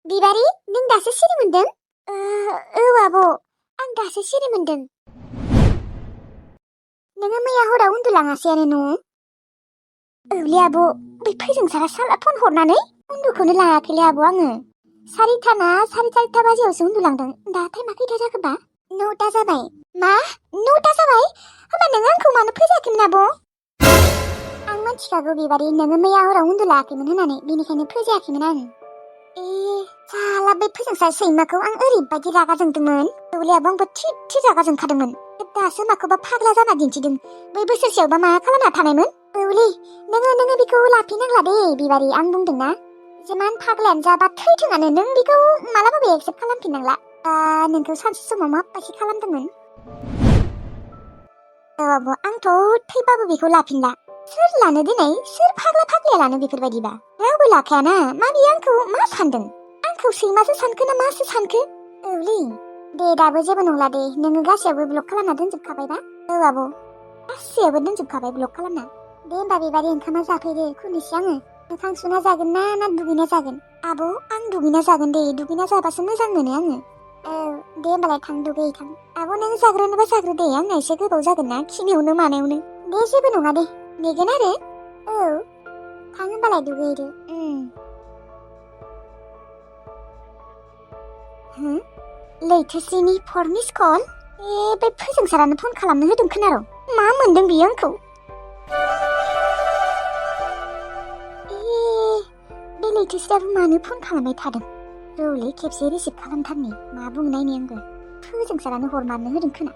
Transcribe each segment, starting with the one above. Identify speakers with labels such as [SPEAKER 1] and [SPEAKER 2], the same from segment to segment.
[SPEAKER 1] बिबारि नों दासो सिरि मोनदों? आब' आं दासो सिरि मोनदों। नोङो मैया हराव उन्दुलाङासैयानो न'आव? औलै आब' बै फोजोंसारा साला फन हरनानै उन्दुखौनो लायाखैलै आब' आङो। सारिथा बाजियावसो उन्दुलांदों। दा टाइमा खैथा जाखोबा? 9ता जाबाय। मा? 9ता जाबाय? होमबा नों आंखौ मानो फोजायाखैमोन आब'? आं मिथिखागौ बिबारि नोङो मैया हराव उन्दुलायाखैमोन होननानै, बेनिखायनो फोजायाखैमोन आं। साला बै फोजोंसार सैमाखौ आं ओरैबायदि रागा जोंदोंमोन। औलै आब' आंबो थि रागा जोंखादोंमोन। दासो माखौबा फाग्ला जाना दिन्थिदों। बै बोसोरसेयावबा मा खालामना थानायमोन? औलै नोङो बेखौ लाफिनांला दे बिबारि, आं बुंदोंना। जिमान फाग्लायानो जाबा थैथोंआनो, नों बेखौ मालाबाबो एक्सेप्ट खालामफिननांला। नोंखौ सानसे समाव माबायदि खालामदोंमोन? औ आब' आंथ' थैबाबो बेखौ लाफिनला। सोर लानो दिनै? सोर फाग्लाया लानो बेफोरबायदिबा? रावबो लाखायाना। मा बियो आंखौ मा सानदों? आंखौ सैमासो सानखो ना मासो सानखो? औलै दे दाबो जेबो नंला दे, नोङो गासैयावबो ब्लक खालामना दोनजोबखाबायबा? औ आब' गासैयावबो दोनजोबखाबाय ब्लक खालामना। दे होमबा बिबारि ओंखामा जाफैदो, खुनोसै आङो। मोखां सुना जागोन ना दुगैना जागोन? आब' आं दुगैना जागोन दे, दुगैना जाबासो मोजां मोनो आङो। औ दे होमबालाय थां दुगैहैथां। आब' नों जाग्रोनोबा जाग्रो दे, आंना एसे गोबाव जागोन ना खिनायावनो मानायावनो। दे जेबो नङा दे, नेगोन आरो। औ थां होमबालाय दुगैहैदो। लैथोस्रिनि फर मिस कल? बे फोजोंसारानो फन खालामनो होदों खोनार'। मा मोनदों बियो आंखौ? बे लैथोस्रियाबो मानो फन खालामबाय थादों? रौलै खेबसे रिसिभ खालामथारनि, मा बुंनो नायनि आंबो। फोजोंसारानो हरमारनो होदों खोना।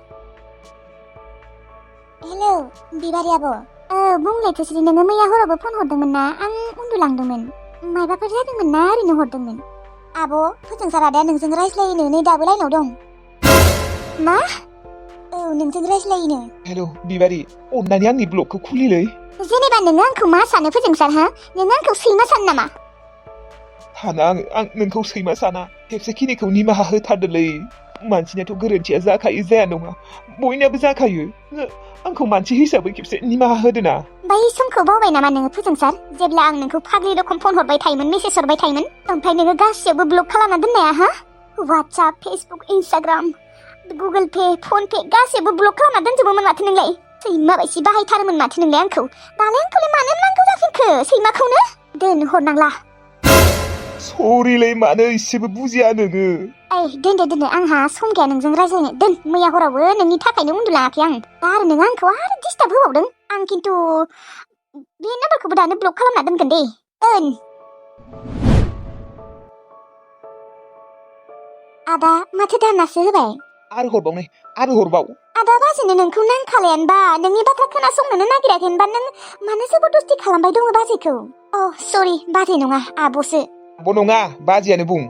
[SPEAKER 1] हेलौ बिबारि आब'। बुं लैथोस्रि, नोङो मैया हरावबो फन हरदोंमोन ना? आं उन्दुलांदोंमोन। मायबाफोर जादोंमोन ना ओरैनो हरदोंमोन? आब' फोजोंसार आदाया नोंजों रायज्लायोनो, नै दाबो लाइनाव दं। मा? औ नोंजों रायज्लायोनो।
[SPEAKER 2] हेलौ बिबारि, अन्नानै आंनि ब्लगखौ खुलिलै।
[SPEAKER 1] जेनेबा नोङो आंखौ मा सानो फोजोंसार, हा? नोङो आंखौ सैमा सानो नामा?
[SPEAKER 2] साना आं नोंखौ सैमा साना। खेबसेखिनिखौ निमाहा होथारदोलै। मानसिनाथ' गोरोन्थिया जाखायो जाया नङा, बयनाबो जाखायो। आंखौ मानसि हिसाबै खेबसे निमाहा होदोना।
[SPEAKER 1] बै समखौ बावबाय नामा नोङो फोजोंसार? जेब्ला आं नोंखौ फाग्लि रखम फन हरबाय थायोमोन, मेसेज हरबाय थायोमोन, ओमफ्राय नोङो गासैयावबो ब्लक खालामना दोननाया, हा? WhatsApp, Facebook, Instagram, Google Pay, PhonePe गासैयावबो ब्लक खालामना दोनजोबोमोन माथो नोंलाय? सैमा बायदि बाहायथारोमोन माथो नोंलाय आंखौ? दालाय आंखौलाय मानो नांगौ जाफिनखो सैमाखौनो? दोन हरनांला।
[SPEAKER 2] सरिलै, मानो इसेबो बुजिया नोङो?
[SPEAKER 1] दोनदो आंहा सम गैया नोंजों रायज्लायनो। दोन, मैया हरावबो नोंनि थाखायनो उन्दुलाङाखै आं। दा आरो नोङो आंखौ आरो डिस्टार्ब होबावदों। आं खिन्थु बे नाम्बारखौबो दानो ब्लक खालामना दोनगोन दे। आदा माथो दाननासो होबाय?
[SPEAKER 2] आरो हरबाव।
[SPEAKER 1] आदा बाजैनो नोंखौ नांखालायानोबा, नोंनि बाथ्रा खोनासंनोनो नागिराखैनोबा, नों मानो जबरदस्ति खालामबाय दङ बाजैखौ? सरि, बाजै नङा आब'सो।
[SPEAKER 2] आब' नङा, बाजैयानो बुं।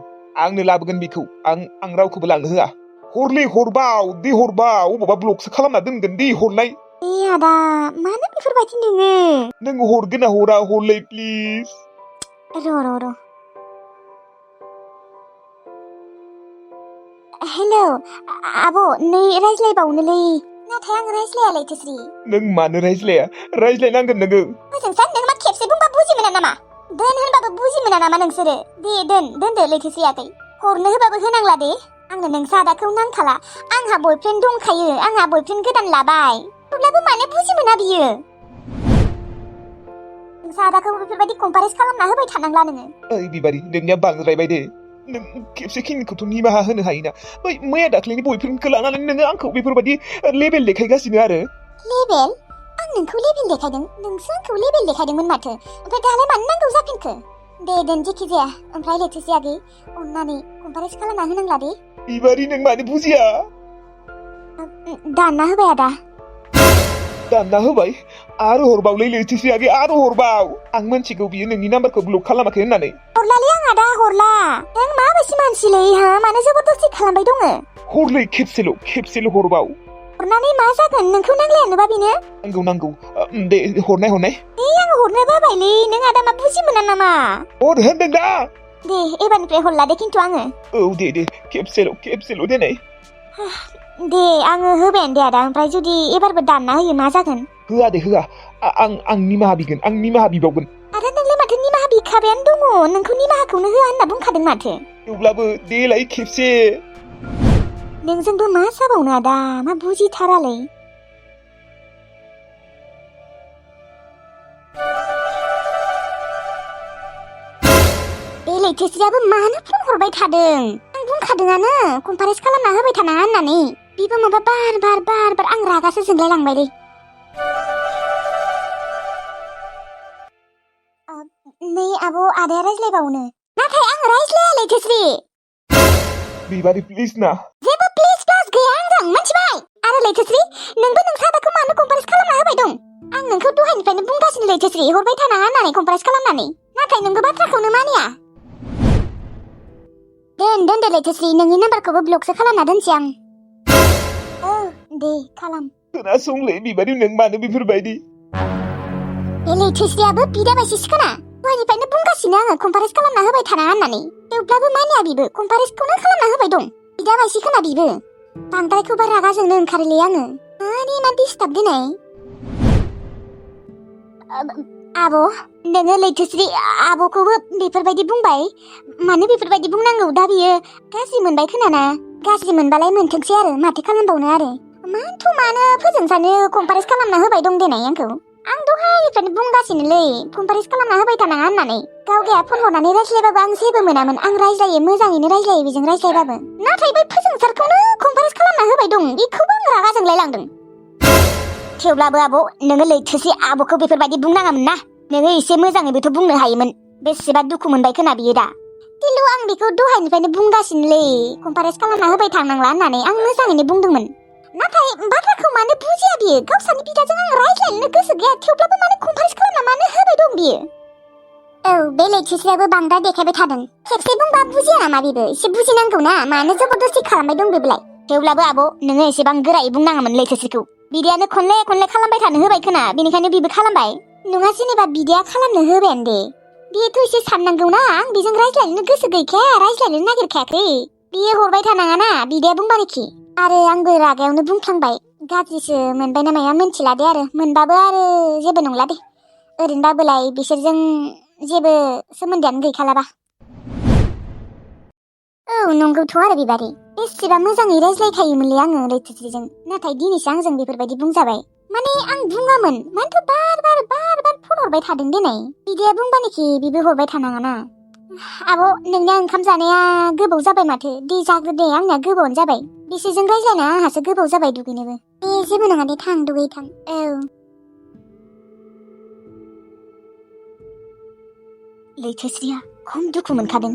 [SPEAKER 2] आंनो लाबोगोन बेखौ। आं रावखौबो लांनो होआ। हरलै, हरबाव दे, हरबाव। अबावबा ब्लकसो खालामना दोनगोन दे, हरनाय।
[SPEAKER 1] आदा मानो बेफोरबायदि नोङो?
[SPEAKER 2] नों हरगोन ना हरा, हरलै प्लिज।
[SPEAKER 1] र' हेलौ आब', नै रायज्लायबावनोलै। नाथाय आं रायज्लाया लैथोस्रि।
[SPEAKER 2] नों मानो रायज्लाया? रायज्लायनांगोन नोङो।
[SPEAKER 1] फोजोंसार, नों मा खेबसे बुंबा बुजि मोना नामा? दोन होनबाबो बुजि मोना नामा नोंसोरो? दे दोनदो लैथोस्रि आगै। हरनो होबाबो होनांला दे। आंनो नोंसा आदाखौ नांखाला। आंहा बयफ्रेन्ड दंखायो, आंहा बयफ्रेन्ड गोदान लाबाय। थेवब्लाबो मानो बुजि मोना बियो? नोंसा आदाखौ बेफोरबायदि कम्पारेस खालामना होबाय थानांला नोङो।
[SPEAKER 2] ओइ बिबारि, नोंनिया बांद्रायबाय दे। नों खेबसेखिनिखौथ' निमाहा होनो हायोना। मैया दाख्लैनि बयफ्रेन्डखौ लानानै नोङो आंखौ बेफोरबायदि लेबेल देखायगासिनो आरो।
[SPEAKER 1] लेबेल? आं नोंखौ लेबेल देखायदों? नोंसो आंखौ लेबेल देखायदोंमोन माथो। ओमफ्राय दालाय मानो नांगौ जाफिनखो? दे दोन जेखि जाया। ओमफ्राय लैथोस्रि आगै, अननानै कम्पारेस खालामना होनांला दे।
[SPEAKER 2] बिबारि, नों मानो बुजिया?
[SPEAKER 1] दानना होबाय आदा।
[SPEAKER 2] दानना होबाय? आरो हरबावलै लैथोस्रि आगै, आरो हरबाव। आं मोनथिगौ बियो नोंनि नाम्बारखौ ब्लक खालामाखै होननानै।
[SPEAKER 1] हरलालै आं आदा, हरला। नों माबायदि मानसिलै, हा? मानो जबरदस्ति खालामबाय दङ?
[SPEAKER 2] हरलै, खेबसेल' हरबाव।
[SPEAKER 1] हरनानै मा जागोन? नोंखौ नांलायानोबा बेनो?
[SPEAKER 2] नांगौ। दे हरनाय।
[SPEAKER 1] आं हरनो बाबायलै। नों आदा मा बुजि मोना नामा?
[SPEAKER 2] हर होनदों दा।
[SPEAKER 1] दे एबारनिफ्राय हरला दे खिन्थु आङो।
[SPEAKER 2] औ दे खेबसेल' देनाय।
[SPEAKER 1] दे आङो होबायानो दे आदा। ओमफ्राय जुदि एबारबो दानना होयो मा जागोन?
[SPEAKER 2] होआ। आं निमाहा बिगोन, आं निमाहा बिबावगोन।
[SPEAKER 1] आदा नोंलाय माथो निमाहा बुंखाबायानो दङ नोंखौ निमाहाखौनो होआ होनना बुंखादों माथो
[SPEAKER 2] थेवब्लाबो देलाय खेबसे
[SPEAKER 1] नोंजोंबो मा जाबावनो आदा मा बुजिथारालै बे लैथोस्रियाबो मानो फन हरबाय थादों आं बुंखादोंआनो कनफारेन्स खालामना होबाय थानाङा होननानै बिबो माबा बार बार आं रागासो जोंलाय लांबायलै नै आब' आदाया रायज्लायबावनो नाथाय आं रायज्लाया लैथोस्रि
[SPEAKER 2] बिबारि प्लिज ना
[SPEAKER 1] जेबो प्लिज प्लास गैया आंजों मिथिबाय आरो लैथोस्रि नोंबो नोंसा आदाखौ मानो कनफारेन्स खालामना होबाय दं आं नोंखौ दहायनिफ्रायनो बुंगासिनो लैथोस्रि हरबाय थानाङा होननानै कनफारेन्स खालामनानै नाथाय नोंबो बाथ्राखौनो मानिया दोन लैथोस्रि नोंनि नाम्बारखौबो ब्लकसो खालामना दोनसै आं दे खालाम
[SPEAKER 2] खोनासंलै बिबारि नों मानो बेफोरबायदि
[SPEAKER 1] बे लैथोस्रियाबो बिदा बायसि सिखोना दहायनिफ्रायनो बुंगासिनो आङो कनफारेन्स खालामना होबाय थानाङा होननानै थेवब्लाबो मानिया बिबो कनफारेन्सखौनो खालामना होबाय दं बिदा बायसि खोना बिबो बांद्रायखौबा रागा जोंनो ओंखारोलै आङो माने इमान डिस्टार्ब दिनै आब' नोङो लैथोस्रि आब'खौबो बेफोरबायदि बुंबाय मानो बेफोरबायदि बुंनांगौ दा बियो गाज्रि मोनबाय खोनाना गाज्रि मोनबालाय मोनथोंसै आरो माथो खालामबावनो आरो मानो फोजोंसानो कनफारेन्स खालामना होबाय दं देनाय आंखौ आं दहायनिफ्रायनो बुंगासिनोलै कनफारेन्स खालामना होबाय थानाङा होननानै गावगाया फन हरनानै रायज्लायबाबो आं जेबो मोनामोन आं रायज्लायो मोजाङैनो रायज्लायो बेजों रायज्लायबाबो नाथाय बै फोजोंसारखौनो कनफारेन्स खालामना होबाय दं बेखौबो आं रागा जोंलाय लांदों थेवब्लाबो आब' नोङो लैथोस्रि आब'खौ बेफोरबायदि बुंनाङामोन ना नोङो एसे मोजाङैबोथ' बुंनो हायोमोन बेसेबा दुखु मोनबाय खोना बियो दा किलु आं बेखौ दहायनिफ्रायनो बुंगासिनोलै कनफारेन्स खालामना होबाय थानांला होननानै आं मोजाङैनो बुंदोंमोन नाथाय बाथ्राखौ मानो बुजिया बियो गावसानि बिदाजों आं रायज्लायनो गोसो गैया थेवब्लाबो मानो कनफारेन्स खालामना मानो होबाय दं बियो बे लैथोस्रियाबो बांद्राय देखायबाय थादों खेबसे बुंबा बुजिया नामा बेबो एसे बुजिनांगौ ना मानो जबरदस्ति खालामबाय दं बेबोलाय थेवब्लाबो आब' नोङो एसेबां गोरायै बुंनाङामोन लैथोस्रिखौ बिदायानो खनले खालामबाय थानो होबाय खोना बेनिखायनो बिबो खालामबाय नङा जेनेबा बिदाया खालामनो होबायानो दे बेथ' एसे साननांगौना आं बेजों रायज्लायनो गोसो गैखाया रायज्लायनो नागिरखायाखै बियो हरबाय थानाङाना बिदाया बुंबानोखि आरो आंबो रागायावनो बुंफ्लांबाय गाज्रिसो मोनबाय ना माया मिन्थिला दे आरो मोनबाबो आरो जेबो नंला दे ओरैनोबाबोलाय बिसोरजों जेबो सोमोन्दोआनो गैखालाबा नंगौथ' आरो बिबारि बेसेबा मोजाङै रायज्लायखायोमोनलै आङो लैथोस्रिजों नाथाय दिनैसो आंजों बेफोरबायदि बुंजाबाय माने आं बुङामोन मानोथ' बार फन हरबाय थादों देनाय बिदाया बुंबानोखि बिबो हरबाय थानाङाना आब' नोंनिया ओंखाम जानाया गोबाव जाबाय माथो दे जाग्रो दे आंनिया गोबावानो जाबाय बिसोरजों रायज्लायना आंहासो गोबाव जाबाय दुगैनोबो जेबो नङा दे थां दुगै थां लैथोस्रिया खम दुखु मोनखादों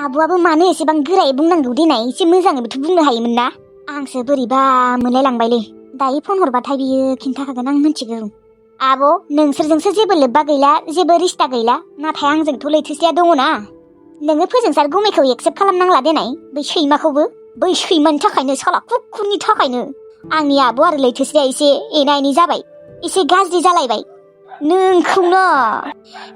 [SPEAKER 1] आब'आबो मानो एसेबां गोरायै बुंनांगौ देनाय एसे मोजाङैबोथ' बुंनो हायोमोन ना आंसो बोरैबा मोनलाय लांबायलै दायो फन हरबाथाय बियो खिन्थाखागोन आं मिथिगौ आब' नोंसोरजोंसो जेबो लोब्बा गैला जेबो रिस्ता गैला नाथाय आंजोंथ' लैथोस्रिया दङना नोङो फोजोंसार गुमैखौ एक्सेप्ट खालामनांला देनाय बै सैमाखौबो बै सैमानि थाखायनो साला कुकुरनि थाखायनो आंनि आब' आरो लैथोस्रिया एसे एना एनि जाबाय एसे गाज्रि जालायबाय नोंखौनो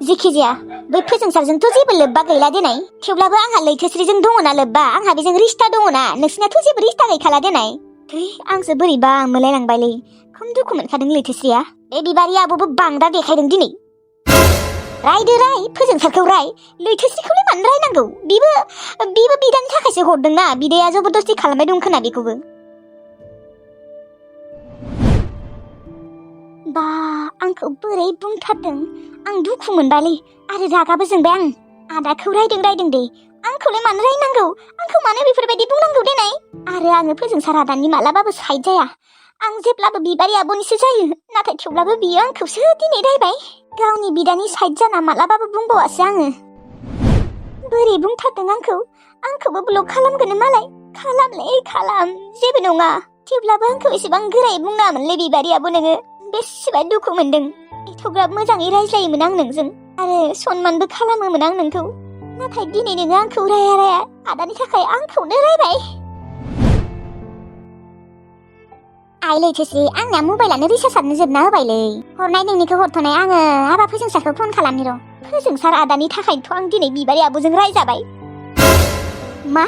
[SPEAKER 1] जेखिजाया बै फोजोंसारजोंथ' जेबो लोब्बा गैला देनाय थेवब्लाबो आंहा लैथोस्रिजों दङना लोब्बा आंहा बेजों रिस्ता दङना नोंसिनाथ' जेबो रिस्ता गैखाला देनाय आंसो बोरैबा मोनलायलांबायलै खम दुखु मोनखादों लैथोस्रिया बे बिबारि आब'बो बांद्राय देखायदों दिनै रायदो राय फोजोंसारखौ राय लैथोस्रिखौलाय मानो रायनांगौ बिबो बिदानि थाखायसो हरदोंना बिदाया जबरदस्ति खालामबाय दं खोना बेखौबो बा आंखौ बोरै बुंथारदों आं दुखु मोनबालै आरो रागाबो जोंबाय आं आदाखौ रायदों दे आंखौलाय मानो रायनांगौ आंखौ मानो बेफोरबायदि बुंनांगौ देनाय आरो आङो फोजोंसार आदानि मालाबाबो साइड जाया आं जेब्लाबो बिबारि आब'निसो जायो नाथाय थेवब्लाबो बियो आंखौसो दिनै रायबाय गावनि बिदानि साइड जाना मालाबाबो बुंबावासै आङो बोरै बुंथारदों आंखौबो ब्लक खालामगोन मालाय खालाम जेबो नङा थेवब्लाबो आंखौ एसेबां गोरायै बुंनाङामोनलै बिबारि आब' नोङो बेसेबा दुखु मोनदों एथ'ग्राब मोजाङै रायज्लायोमोन आं नोंजों आरो सनमानबो खालामोमोन आं नोंखौ नाथाय दिनै नोङो आंखौ राया आदानि थाखाय आंखौनो रायबाय आइ लैथोस्रि आंना मबाइलानो रिसार्जआनो जोबना होबायलै हरनाय नोंनिखौ हरथ'नाय आङो हाबा फोजोंसारखौ फन खालामनि र' फोजोंसार आदानि थाखायथ' आं दिनै बिबारि आब'जों रायजाबाय मा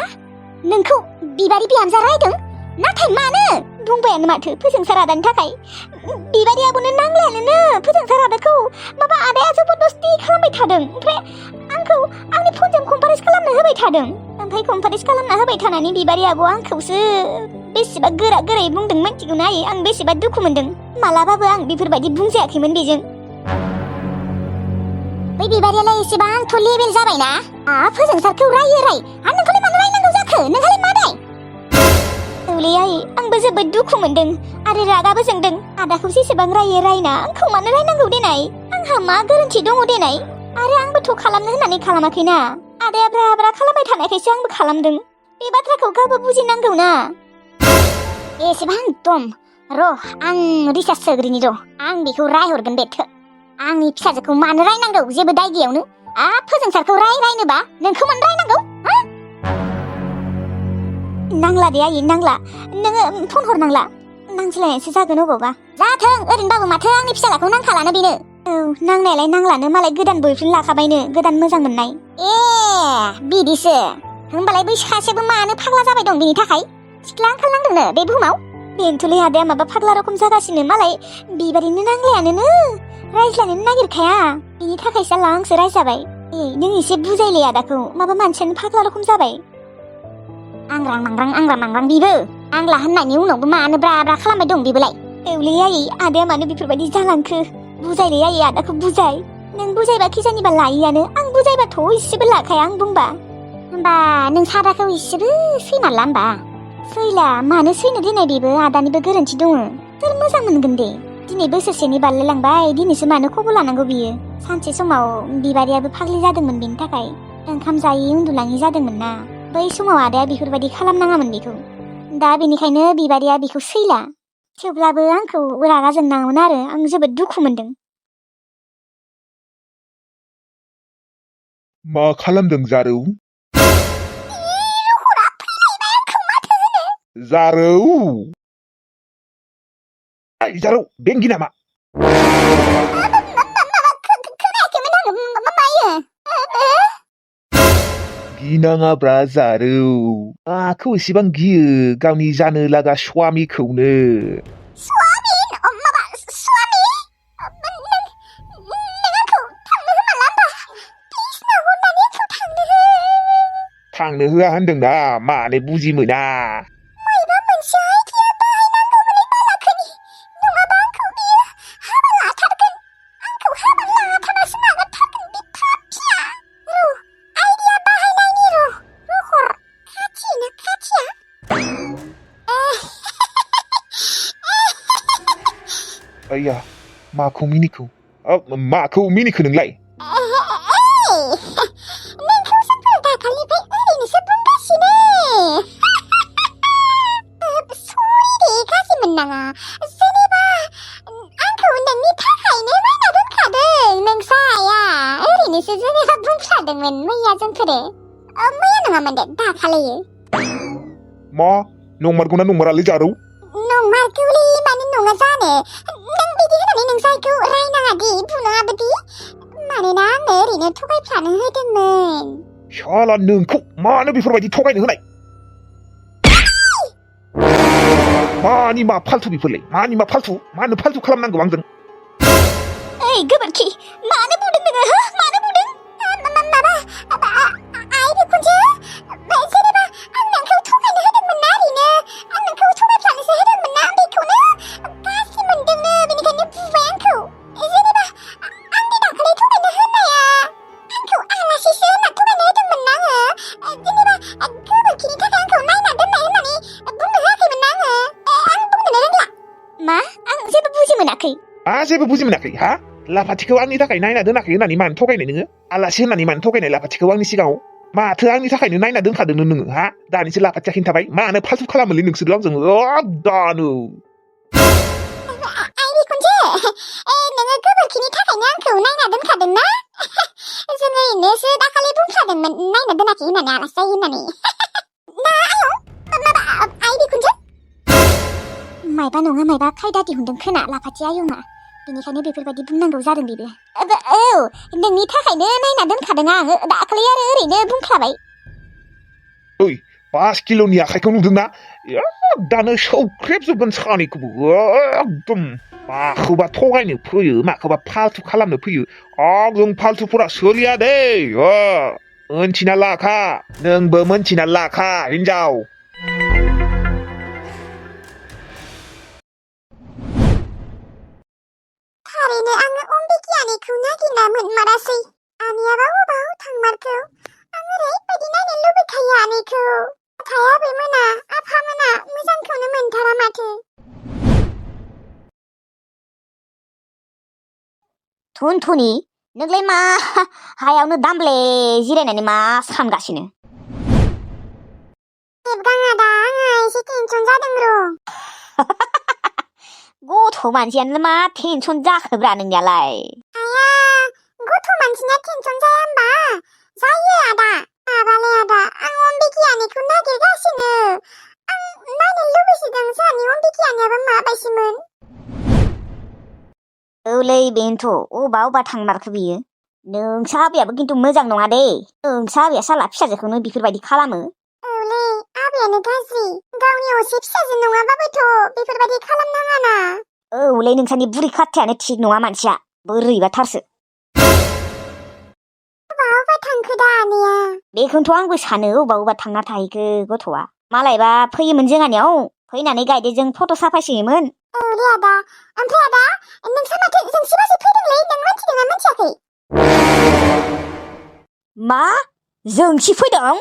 [SPEAKER 1] नोंखौ बिबारि बिहामजोआ रायदों नाथाय मानो बुंबायानो माथो फोजोंसार आदानि थाखाय बेबायदि आबोनो नांलायानो फोजोंसार आदाखौ माबा आदाया जबरदस्ति खालामबाय थादों ओमफ्राय आंखौ आंनि फनजों कनफारेन्स खालामनो होबाय थादों ओमफ्राय कनफारेन्स खालामना होबाय थानानै बिबारि आब'आ आंखौसो बेसेबा गोरायै बुंदों मिथिगौना आयै आं बेसेबा दुखु मोनदों मालाबाबो आं बेफोरबायदि बुंजायाखैमोन बेजों बै बिबारियालाय एसेबांथ' लेबेल जाबायना फोजोंसारखौ रायो नोंखौलाय मानो रायनांगौ जाखो नोंहालाय मा दाय औलै आयै आंबो जोबोद दुखु मोनदों आरो रागाबो जोंदों आदाखौ जेसेबां रायो रायना आंखौ मानो रायनांगौ देनाय आंहा मा गोरोन्थि दङ देनाय आरो आंबोथ' खालामनो होननानै खालामाखैना आदाया ब्रा ब्रा खालामबाय थानायखायसो आंबो खालामदों बे बाथ्राखौ गावबो बुजिनांगौ ना एसेबां दम र' आं रिसार्च सोग्रिनि र' आं बेखौ रायहरगोन बे आंनि फिसाजोखौ मानो रायनांगौ जेबो दाय गैयावनो फोजोंसारखौ रायनोबा नोंखौ मानो रायनांगौ नांला दे आयै नांला नोङो फन हरनांला नांज्लायनायसो जागोन अबावबा जाथों ओरैनोबाबो माथो आंनि फिसालाखौ नांखालानो बेनो औ नांनायालाय नांलानो मालाय गोदान बयफ्रेन्ड लाखाबायनो गोदान मोजां मोननाय बिदिसो होमबालाय बै सासेबो मानो फाग्ला जाबाय दं बेनि थाखाय सिख्ला ओंखारलांदोंनो बे बुहुमाव बेनोथ'लै आदाया माबा फाग्ला रखम जागासिनो मालाय बिबारिनो नांलायानो रायज्लायनोनो नागिरखाया बेनि थाखायसो आंसो रायजाबाय नों एसे बुजायलै आदाखौ माबा मानसियानो फाग्ला रखम जाबाय आंग्रां मांग्रां बिबो आंग्ला होननायनि उनावबो मानो ब्रा ब्रा खालामबाय दं बेबोलाय औलै आयै आदाया मानो बेफोरबायदि जालांखो बुजायलै आयै आदाखौ बुजाय नों बुजायबा खिजानिबा लायोआनो आं बुजायबाथ' इसेबो लाखाया आं बुंबा होमबा नों सादाखौ इसेबो सैमारला होमबा सैला मानो सैनो देनाय बेबो आदानिबो गोरोन्थि दङ सोर मोजां मोनगोन दे दिनै बोसोरसेनि बारलायलांबाय दिनैसो मानो खबर लानांगौ बियो सानसे समाव बिबारियाबो फाग्लि जादोंमोन बेनि थाखाय ओंखाम जायै उन्दुलाङि जादोंमोन ना बै समाव आदाया बेफोरबायदि खालामनाङामोन बेखौ दा बेनिखायनो बिबारिया बेखौ सैला थेवब्लाबो आंखौ रागा जोंनाङामोन आरो आं जोबोद दुखु मोनदों
[SPEAKER 2] मा खालामदों जारौ जारौ जारौ बेंगि नामा गिनाङाब्रा जारौ माखौ एसेबां गियो गावनि जानो लागा स्वामिखौनो थांनो होआ होनदोंना मानो बुजि मोना आया माखौ मिनिखौ माखौ मिनिखो नोंलाय मा नंमारगौना नंमारालै जारौ
[SPEAKER 1] नंमारगौलै मानो नङा जानो नों बिदि होननानै नोंसाइखौ रायनाङादि बुनाङाबोदि मानोना आङो ओरैनो थगायफ्लानो होदोंमोन
[SPEAKER 2] शाला नोंखौ मानो बेफोरबायदि थगायनो होनाय मानि मा फाल्थु बेफोरलाय मानो फाल्थु खालामनांगौ आंजों
[SPEAKER 1] ओइ गोबोरखि मानो बुदों नोङो मानो बुदों माबा आइ बिखुनजो जेनेबा आं नोंखौ थगायनो होदोंमोन ना ओरैनो आं नोंखौ थगायफ्लानोसो होदोंमोन ना बेखौनो गाज्रि मोनदोंनो बेनिखायनो बुबाय आंखौ जेनेबा आंनि दाखालि थगायनो होनाया आंखौ आलासिसो होनना थगायनो होदोंमोन ना आङो जेनेबा गोबोरखिनि थाखाय आंखौ नायना दोननाय होननानै बुंनो होआखैमोन ना आं बुंनोनो रोंला मा आं जेबो बुजि मोनाखै
[SPEAKER 2] जेबो बुजि मोनाखै हा लाफाथिखौ आंनि थाखाय नायना दोनाखै होननानै मानो थगायनाय नोङो आलासि होननानै मानो थगायनाय लाफाथिखौ आंनि सिगाङाव माथो आंनि थाखायनो नायना दोनखादोंनो नोङो हा दानिसो लाफाथिया खिन्थाबाय मानो फाल्थु खालामोलै नोंसोरो आंजों दानो
[SPEAKER 1] आइ बिखुनजो नोङो गोबोरखिनि थाखायनो आंखौ नायना दोनखादों ना जों ओरैनोसो दाखालि बुंखादोंमोन नायना दोनाखै होननानै आलासि जायो होननानै ना माबा आइ बिखुनजो मायबा नङा मायबा खायदा दिहुनदों खोना लाफाथि आयंआ बेनिखायनो बेफोरबायदि बुंनांगौ जादों बेबो औ नोंनि थाखायनो नायना दोनखादों आं दाखालि आरो ओरैनो बुंखाबाय
[SPEAKER 2] ओइ 5 किल'नि आखाइखौ नुदोंना दानो सौख्रेबजोबगोन सानैखौबो एकदम माखौबा थगायनो फैयो माखौबा फाल्थु खालामनो फैयो जों फाल्थुफोरा सोलिया दै मोनथिना लाखा नोंबो मोनथिना लाखा हिनजाव
[SPEAKER 1] थारैनो आङो अम्बिकी आनैखौ नागिरना मोनमारासै आनैयाबा अबाव थांमारखो आं ओरैबायदि नायनो लुबैखायो आनैखौ नाथाय आबैमोना आफामोना मोजांखौनो मोनथारा माथो
[SPEAKER 3] थुनथुनि नोंलाय मा हायावनो दामब्ले जिरायनानै मा सानगासिनो
[SPEAKER 1] देबगाङादा आंहा एसे टेनसन जादों र'
[SPEAKER 3] गथ' मानसियानो मा टेनसन जाखोब्रा नोंनियालाय
[SPEAKER 1] आया गथ' मानसिना टेनसन जाया होमबा जायो आदा माबालाय आदा आं अम्बिकी आनैखौ नागिरगासिनो आं नायनो लुबैसोदों जोंहानि अम्बिकी आनैयाबा माबायदिमोन
[SPEAKER 3] औलै बेनोथ' अबा थांमारखो बियो नोंसा आबैयाबो खिन्थु मोजां नङा दे नोंसा आबैया साला फिसाजोखौनो बेफोरबायदि खालामो
[SPEAKER 1] औलै आबैयानो गाज्रि गावनि असे फिसाजो नङाबाबोथ' बेफोरबायदि खालामनाङाना
[SPEAKER 3] औलै नोंसानि बुरि खाथायानो थिग नङा मानसिया बोरैबाथारसो
[SPEAKER 1] अबा थांखो दा आनैया
[SPEAKER 3] बेखौनोथ' आंबो सानो अबा थांना थाहैखो गथ'आ मालायबा फैयोमोन जोंहानियाव फैनानै गायदेजों फट' साफायसोयोमोन
[SPEAKER 1] औलै आदा ओमफ्राय आदा नोंसा माथो जोंसिबासो फैदोंलै नों मिथिदोंना मिथियाखै
[SPEAKER 3] मा जोंसि फैदों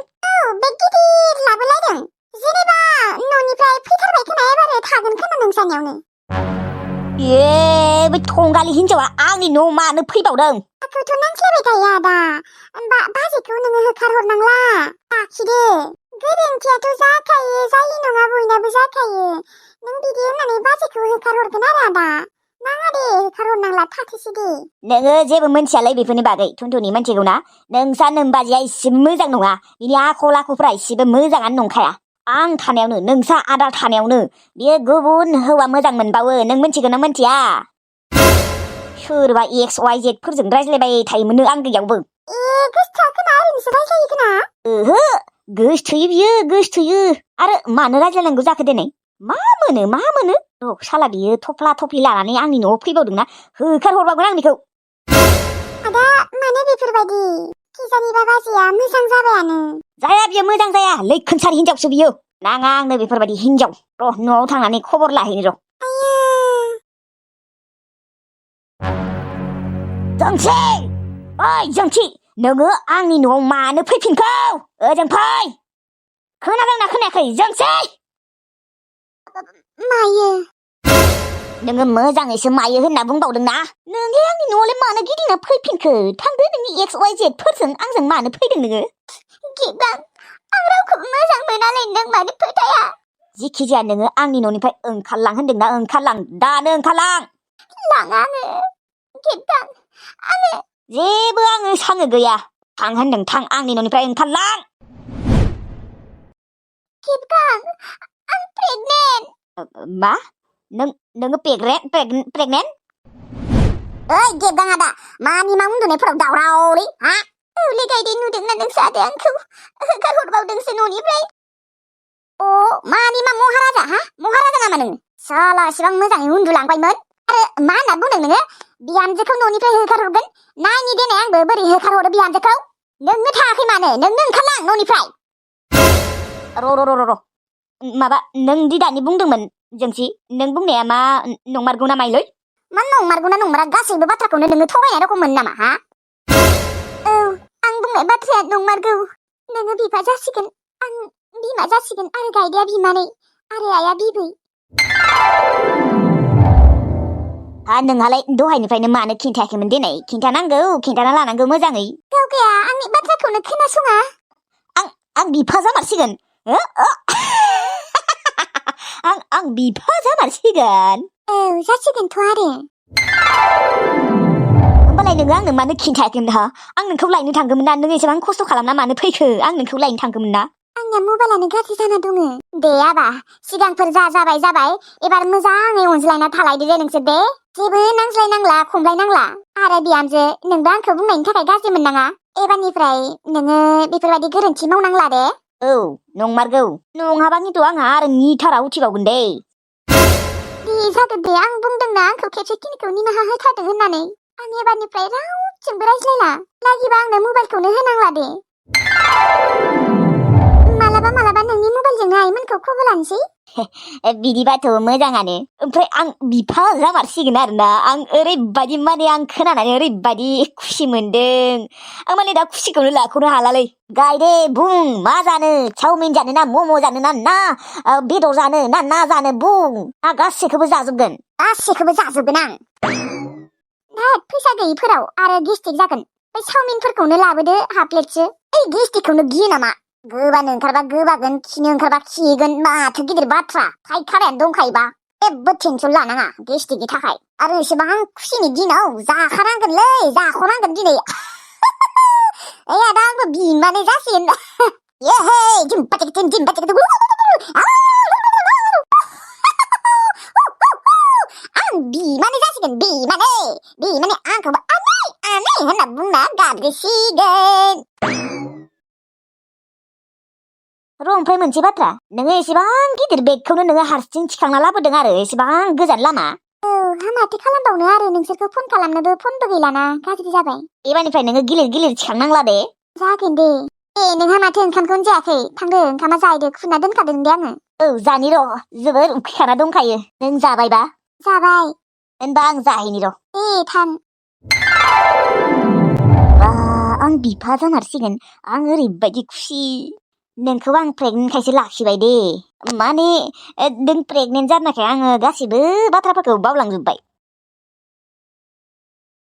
[SPEAKER 1] बेग गिदिर लाबोलायदों जेनेबा न'निफ्राय फैथारबाय खोना एबारो थागोन खोना नोंसानियावनो
[SPEAKER 3] बे थंगालि हिनजावा आंनि न' मानो फैबावदों
[SPEAKER 1] आंखौथ' नांस्लायबाय थायो आदा बाजैखौ नोङो होखारहरनांला लाखिदो गोरोन्थियाथ' जाखायो जायि नङा बयनाबो जाखायो नों बिदि होननानै बाजैखौ होखारहरगोन आरो आदा नाङा दे होखारहरनांला थाथोसै दे
[SPEAKER 3] नोङो जेबो मोनथियालै बेफोरनि बागै थुनथुनि मोनथिगौना नोंसा नोमबाजिया इसेबो मोजां नङा बिनि आखल आखुफ्रा इसेबो मोजाङानो नंखाया आं थानायावनो नोंसा आदा थानायावनो बियो गुबुन हौवा मोजां मोनबावो नों मोनथिगौना मोनथिया सोरबा XYZ फोरजों रायज्लायबाय थायोमोननो आं गैयावबो
[SPEAKER 1] गोसोथोआ खोना ओरैनोसो रायज्लायो खोना
[SPEAKER 3] ओहो गोसोथोयो बियो गोसोथोयो आरो मानो रायज्लायनांगौ जाखो दिनै मा मोनो साला बियो थफ्ला थफ्लि लानानै आंनि न'आव फैबावदोंना होखारहरबावगोन आंनिखौ
[SPEAKER 1] आदा मानो बेफोरबायदि खिजानिबा बाजैया मोजां जाबायानो
[SPEAKER 3] जाया बियो मोजां जाया लैखोनसारि हिनजावसो बियो नाङा आंनो बेफोरबायदि हिनजाव र' न'आव थांनानै खबर लाहैनो र' जोंथि ओइ जोंथि नोङो आंनि न'आव मानो फैफिनखौ ओजों फै खोनादोंना खोनायाखै जोंथि
[SPEAKER 1] मायो
[SPEAKER 3] नोङो मोजाङैसो मायो होनना बुंबावदोंना नोंलाय आंनि न'आवलाय मानो गिदिंना फैफिनखो थांदो नोंनि XYZ फोरजों आंजों मानो फैदों नोङो
[SPEAKER 1] गेबगां आं रावखौबो मोजां मोनालै नों मानो फोथाया
[SPEAKER 3] जिखि जाया नोङो आंनि न'निफ्राय ओंखारलां होनदोंना ओंखारलां दानो ओंखारलां
[SPEAKER 1] लाङा आङो गेबगां आङो
[SPEAKER 3] जेबो आङो साङो गैया थां होनदों थां आंनि न'निफ्राय ओंखारलां
[SPEAKER 1] गेबगां आं प्रेगनेन्ट
[SPEAKER 3] मा नोङो प्रेगनेन्ट
[SPEAKER 1] ओइ गेबगां आदा मानि मा उन्दुनायफोराव दावरावलै हा औलै गायदे नुदोंना नोंसा आदाया आंखौ होखारहरबावदोंसो न'निफ्राय मानि मा महाराजा हा महाराजा नामा नों साला एसेबां मोजाङै उन्दुलांबायमोन आरो मा होनना बुंदों नोङो बिहामजोखौ न'निफ्राय होखारहरगोन नायनि देनाय आंबो बोरै होखारहरो बिहामजोखौ नोंनो थाङाखै मानो नोंनो ओंखारलां न'निफ्राय
[SPEAKER 3] र' माबा नों दि दानि बुंदोंमोन जोंसि नों बुंनाया मा नंमारगौ ना मायलै
[SPEAKER 1] मा नंमारगौना नंमारा गासैबो बाथ्राखौनो नोङो थगायनाय रखममोन नामा हा औ आं बुंनाय बाथ्राया नंमारगौ नोङो बिफा जासिगोन आं बिमा जासिगोन आरो गायदेया बिमानै आरो आइया बिबै
[SPEAKER 3] नोंहालाय दहायनिफ्रायनो मानो खिन्थायाखैमोन देनाय खिन्थानांगौ खिन्थाना लानांगौ मोजाङै
[SPEAKER 1] गावगाया आंनि बाथ्राखौनो खोनासङा
[SPEAKER 3] आं बिफा जामारसिगोन आं बिफा जामारसिगोन
[SPEAKER 1] औ जासिगोनथ' आरो
[SPEAKER 3] होमबालाय नोङो आंनो मानो खिन्थायाखैमोन हा आं नोंखौ लायनो थांगौमोन ना नों एसेबां खस्थ' खालामना मानो फैखो आं नोंखौ लायनो थांगौमोन ना
[SPEAKER 1] आंनिया मबाइलानो गाज्रि जाना दङ दे आबा सिगांफोर जाबाय एबार मोजाङै अनज्लायना थालायदो दे नोंसोर दे जेबो नांज्लायनांला खमलायनांला आरो बिहामजो नोंबो आंखौ बुंनायनि थाखाय गाज्रि मोननाङा एबारनिफ्राय नोङो बेफोरबायदि गोरोन्थि मावनांला दे
[SPEAKER 3] औ नंमारगौ नङाबा खिन्थु आंहा आरो निथारा उथिबावगोन दे
[SPEAKER 1] दे जागोन दे आं बुंदोंना आंखौ खेबसेखिनिखौ निमाहा होथारदों होननानै आं एबारनिफ्राय रावजोंबो रायज्लायला लागिबा आंनो मबाइलखौनो होनांला दे मालाबा नोंनि मबाइलजोंनो आइमोनखौ खबर लानोसै
[SPEAKER 3] बिदिबाथ' मोजाङानो ओमफ्राय आं बिफा जामारसिगोन आरोना आं ओरैबायदि माने आं खोनानानै ओरैबायदि खुसि मोनदों आं माने दा खुसिखौनो लाख'नो हालालै गायदे बुं मा जानो चावमिन जानो ना मम' जानो ना बेदर जानो ना जानो बुं आं गासैखौबो जाजोबगोन
[SPEAKER 1] आं हेद फैसा गैयिफोराव आरो गेस्टिक जागोन बै चावमिनफोरखौनो लाबोदो हाफ प्लेटसो ओइ गेस्टिकखौनो गियो नामा गोबानो ओंखारबा गोबागोन खिनो ओंखारबा खिगोन माथो गिदिर बाथ्रा फायखानायानो दंखायोबा जेबो टेनसन लानाङा गेस्टिकनि थाखाय आरो एसेबां खुसिनि दिनाव जाखानांगोनलै जाख'नांगोन दिनै ओइ आदा आंबो बिमानै जासिगोन येहे आं बिमानै जासिगोन बिमानै आंखौबो आनै होनना बुंना गाबज्रिसिगोन
[SPEAKER 3] र' ओमफ्राय मोनसे बाथ्रा नोङो एसेबां गिदिर बेगखौनो नोङो हारसिं थिखांना लाबोदों आरो एसेबां गोजान लामा
[SPEAKER 1] माथो खालामबावनो आरो नोंसोरखौ फन खालामनोबो फनबो गैलाना गाज्रि जाबाय
[SPEAKER 3] एबारनिफ्राय नोङो गिलिर थिखांनांला दे
[SPEAKER 1] जागोन दे नोंहा माथो ओंखामखौनो जायाखै थांदो ओंखामा जाहैदो खुना दोनखादों दे आङो
[SPEAKER 3] औ जानि र' जोबोर उखैखाना दंखायो नों जाबायबा
[SPEAKER 1] जाबाय
[SPEAKER 3] होनबा आं जाहैनि र'
[SPEAKER 1] थां
[SPEAKER 3] आं बिफा जामारसिगोन आं ओरैबायदि खुसि नोंखौ आं प्रेगनेन्टखायसो लाखिबाय दे माने नों प्रेगनेन्ट जानायखाय आङो गासिबो बाथ्राफोरखौ बावलांजोब्बाय